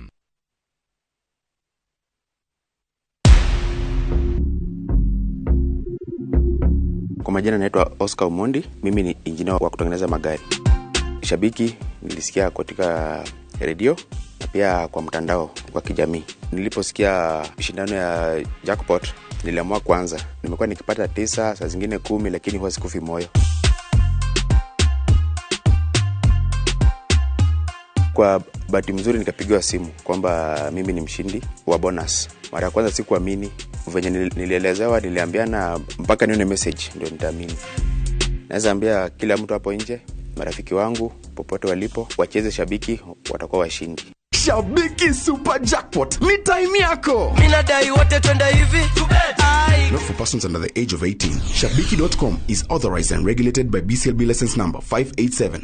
Kwa majina naitwa Oscar Omondi, mimi ni engineer wa kutengeneza magari. Shabiki nilisikia katika redio na pia kwa mtandao wa kijamii. Niliposikia shindano ya jackpot niliamua kwanza. Nimekuwa nikipata 9, saa zingine 10, lakini huwa sikufi moyo. Kwa bahati mzuri nikapigiwa simu kwamba mimi ni mshindi wa bonus. Mara ya kwanza sikuamini, venye nilielezewa, niliambiana mpaka nione message ndio nitaamini. Naweza ambia kila mtu hapo nje, marafiki wangu popote walipo, wacheze Shabiki, watakuwa washindi. Shabiki Super Jackpot ni time yako. Mimi nadai wote twende hivi. Not for persons under the age of 18. Shabiki.com is authorized and regulated by BCLB license number 587.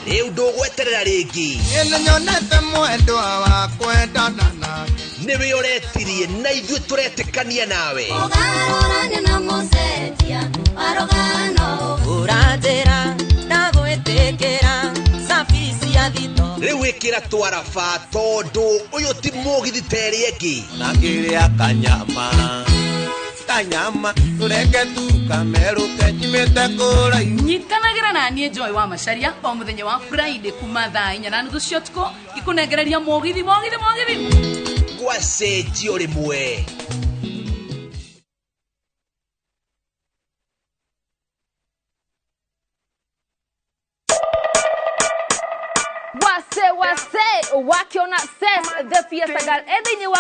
Rĩu ndũgweterera rĩngĩ. Nĩnyonete mwendwa wa kwendana nake. Nĩwe ũretirie na ithuĩ tũretĩkania nawe. Ũgarũrania na mũcenjia wa rũgano. Ũranjĩra ndagwĩtĩkĩra cabi cia thito. Rĩu ĩkĩra twaraba tondũ ũyũ ti mũgithi ta ĩrĩa ĩngĩ. Na ngĩrĩa kanyama kanyama tũreke tu kamerũke nyimĩte kũraihu. Nyitanagĩra na niĩ Joy wa Macharia o mũthenya wa Friday kuma thaa 4:30 cia ũtukũ ngĩkũnengereria mũgithi mũgithi mũgithi. Gwacenjio rĩmwe. Wase wase wakiona ses the fiesta girl ethini wa